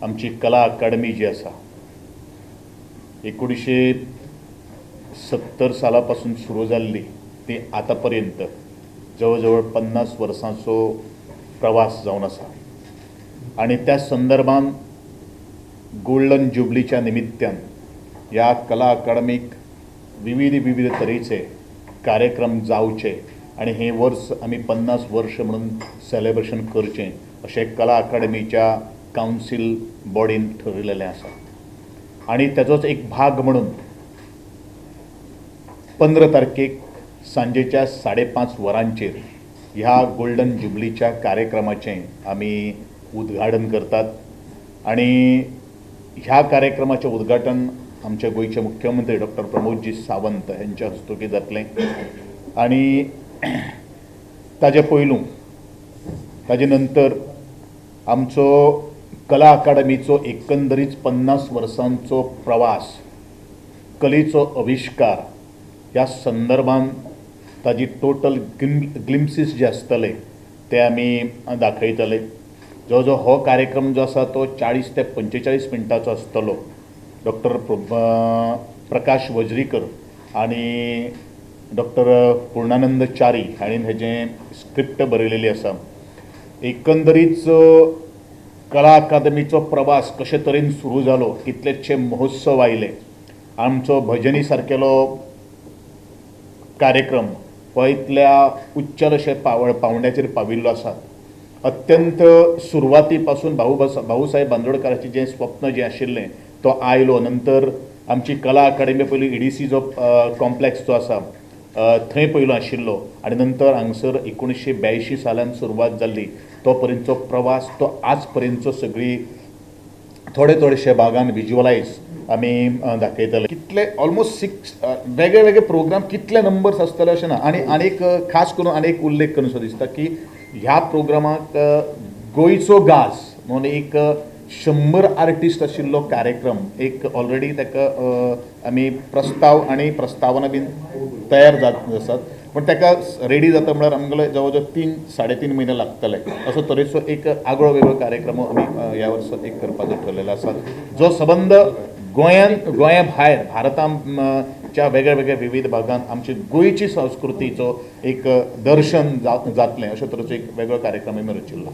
आमची कला अकादमी जी आसा, 1970 साला पासून सुरू जाल्ली ती आतां पर्यंत जवळ जवळ 50 वर्सांचो प्रवास जावन आसा आनी त्या संदर्भान गोल्डन जुबलीच्या निमित्यान ह्या कला अकादमीक विविध विविध तरेचे कार्यक्रम जावचे आनी हें वर्स आमी 50 वर्ष म्हणून सेलेब्रेशन करचें अशें कला अकादमीच्या कावन्सील बॉडीन ठरयलेलें आसा. आनी तेजोच एक भाग म्हणून 15 तारखेक सांजेच्या 5:30 वरांचेर ह्या गोल्डन जुबलीच्या कार्यक्रमाचें आमी उद्घाटन करतात आनी ह्या कार्यक्रमाचें उद्घाटन आमचे गोंयचे मुख्यमंत्री डॉक्टर प्रमोदजी सावंत हेंच्या हस्तुकीं जातलें. आनी ताजे पयलू ताजे नंतर आमचो कला अकादमीचो एकंदरीत 50 वर्सांचो प्रवास, कलेचो आविश्कार ह्या संदर्भान ताजी टोटल ग्लिम्सीस जे आसतले ते आमी दाखयतले. जो जो हो कार्यक्रम जो आसा तो 40 ते 45 मिनटांचो आसतलो. डॉक्टर प्रकाश वजरीकर आनी डॉक्टर पूर्णानंद च्यारी हांणी हेजें स्क्रिप्ट बरयलेली आसा. एकंदरीत कला अकादमीचो प्रवास कशे तरेन सुरू जालो, कितलेशे महोत्सव आयले, आमचो भजनी सारकेलो कार्यक्रम हो इतल्या उच्चल अशे पावंड्याचेर पाविल्लो आसा. अत्यंत सुरवाती पासून भाऊसाहेब बांदोडकाराचें जें स्वप्न जें आशिल्लें तो आयलो. नंतर आमची कला अकादमी पयलीं ईडीसी जो कॉम्प्लेक्स जो आसा थंय पयलो आशिल्लो आनी नंतर हांगसर 1982 सालान सुरवात जाल्ली तो पर्यंतचो प्रवास तो आज पर्यंतचो सगळी थोडे थोडेशे भागान विज्युअलायज आमी दाखयतले. कितले ऑलमोस्ट 6 वेगळे वेगळे प्रोग्राम कितले नंबर्स आसतले अशें ना. आनी आनीक खास करून आनी एक उल्लेख करूंसो दिसता की ह्या प्रोग्रामाक गोंयचो गाज म्हणून एक 100 आर्टिस्ट आशिल्लो कार्यक्रम एक ऑलरेडी ताका आमी प्रस्ताव आनी प्रस्तावना बीन तयार जात आसात, पूण ताका रेडी जाता म्हळ्यार आमगेले जवळ जवळ 3-3.5 म्हयने लागतले. असो तरेचो एक आगळो वेगळो कार्यक्रम आमी ह्या वर्सा एक करपाचो ठरलेलो आसा, जो सबंद गोंयान गोंया भायर भारताच्या वेगळ्या वेगळ्या विविध भागांत आमची गोंयची संस्कृतीचो एक दर्शन जातलें अशे तरेचो एक वेगळो कार्यक्रम आमी रचिल्लो.